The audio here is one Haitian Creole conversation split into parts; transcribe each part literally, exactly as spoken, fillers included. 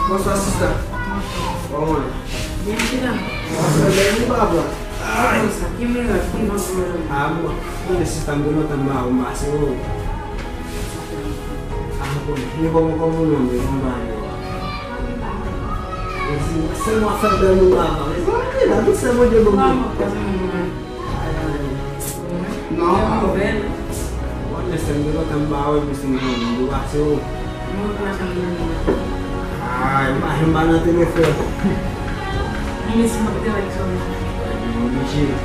Bonswa, sista. Kòman w ye? Byen, kidam? Bonswa, byen, ou pa pran. Ay. Kòman sa? Ki mirak? Ki non, ki mirak? Ah, bon. Tande, sista, m gen lontan m pa wè w, m pase w. Ah, bon, men kòman, kòman w ye, kòman w ye? Se mwen fè bèl ou pa pran. Mezanmi, la, tout se Bondye ban mwen. Non. Mwen, mesye, m gen lontan m pa wè, mesye, m gen lontan m pase w. Ay, m pa janm pa nan telefòn. Mwen oblije.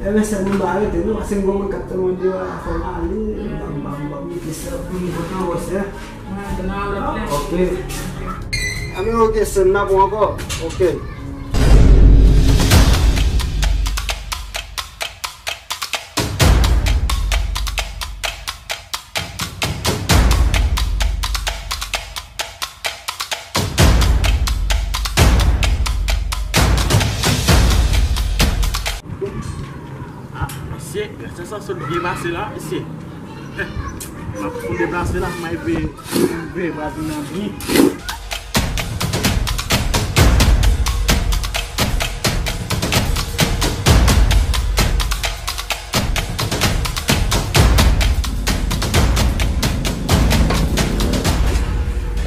E, mesye, nou pa rete, non, paske m gon moun k ap tann mwen deyò la, fò m ale, m pa, m pa, m pa mete sè, m kontan wè sè. Ok. Anben, ok, sè m, n ap wè ankò. Ok. Ah, mesye, se sa sot byen pase la, mesye. M ap fon deplase la, m a rive, m rive, m a vin nan byen.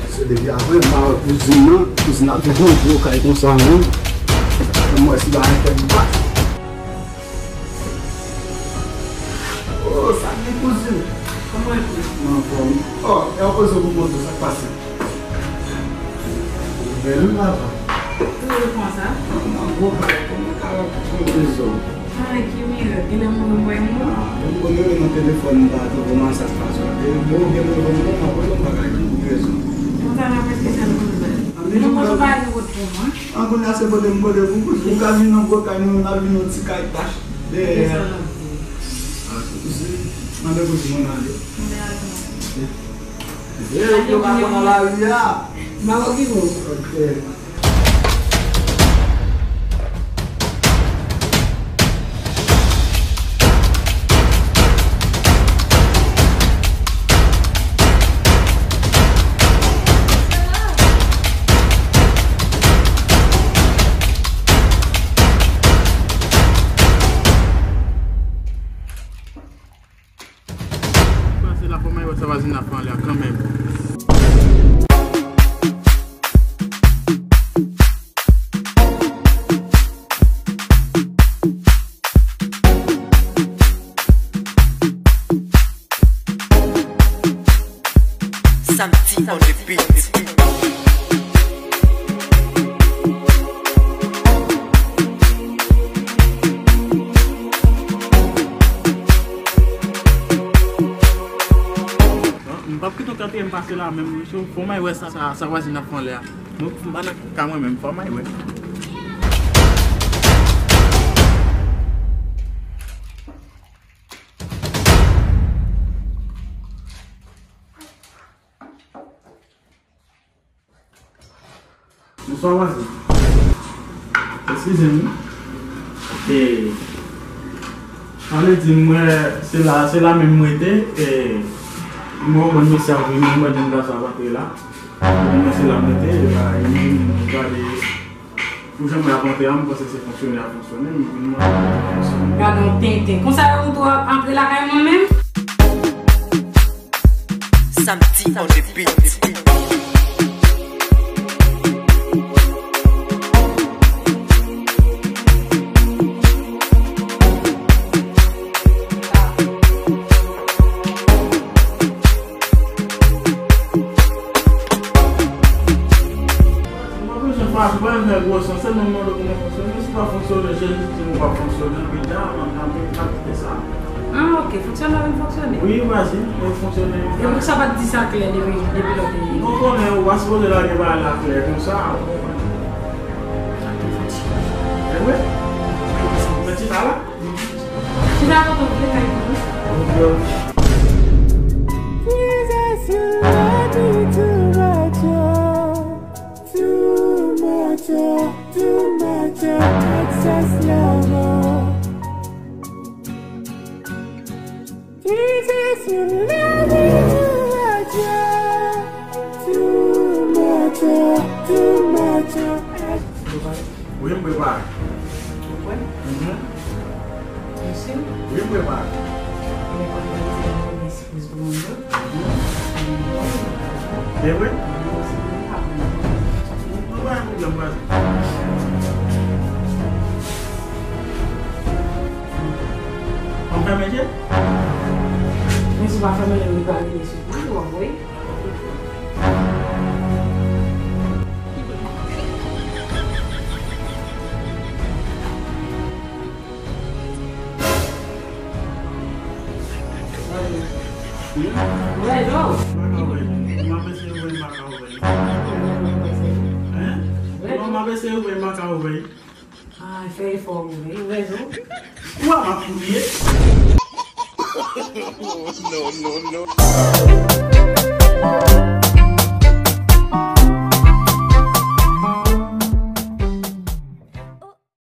Se depi apre m pa wè kouzin nan, kouzin ap viv yon gwo kay konsa menm. Mwen si ba yon tèt bat. Oh, sa gen kouzin. Kòman w ye? Mwen anfòm. Oh, e yon koze pou poze, sa k pase? Bèl wi papa. Toujou konsa? Nan gwo kay, kòman ka gen dezòd? Ay, ki mirak, genlè moun mwen mwen. Ah, mwen konnen nan telefòn m pa twò kòman sa k pase. E mwen gen telefòn mwen, mwen pa konnen m pa ka gen rezon. Konsa n ap espesyal konsa. Mwen pa gen wòt pou mwen. An kounye a se pote m pote pou ou ka vin nan gwo kay nou, n ap vin nan ti kay tach dèyè a. Mande kouzin mwen ale. Mande ale. E, yo pa konn nan lari a. M pa okipe w. Ok. Pase la, fò m al wè sa vwazin nan fè anlè a kanmenm. Samedi on the beat. M p ap kite w kanpe m pase la menm, mesye, fò m al wè sa, sa, sa vwazin nan fè anlè a. Mwen, m pa nan ka mwen menm, fò m al wè. Bonswa, vwazin. Eskize m wi. E, ann di m, mwen, se la, se la menm mwen te, e, mwen wè yon mesye ap vini, mwen di m ta sa ap antre la. Mwen se la m rete, e, ba, e, mwen gade, pou jan mwen ap antre a, m panse se fonksyonè ap fonksyone, m vin mande pou fonksyone. Gade yon tenten. Konsa yo tou ap antre lakay mwen menm? Samedi on the beat. Mwen bezwen pa, pa fè gwo sans, sèlman mande w kòman fonksyone, si pa fonksyone, Jezi di nou pa fonksyone, pita, m ap, m ap, m ap kite sa. Ah, ok, fonksyone, ap fonksyone. Wi, vwazin, li fonksyone. E poukisa w pa t di sa klè depi, depi lè w te... Nou konnen ou pa sipoze lage bagay la klè konsa, ou konprann. E vre? Men ti pa la? Chita kote w vle, kay pou ou. Jesus, you love me too much, oh. Too much, oh, too much, oh, excess love, oh. Jesus, you love me too much, oh. Too much. Wi, m prepare. Ou kwè? Mhm. Ou si? Wi, m prepare. Mwen pa gen yon sipriz pou moun yo. Mhm. Se vre? Mwen pa gen pwoblèm, baz. An fèmen je? Men si w pa fèmen je, li va vini sou ou, w ap wè. Rèd, oh. M ap eseye voye m pa ka ouvè. Hein? Non, m ap eseye voye m pa ka ouvè. Ah, fè efò, wi, ou gen rezon. Ou wè m ap kouri. No, no, no.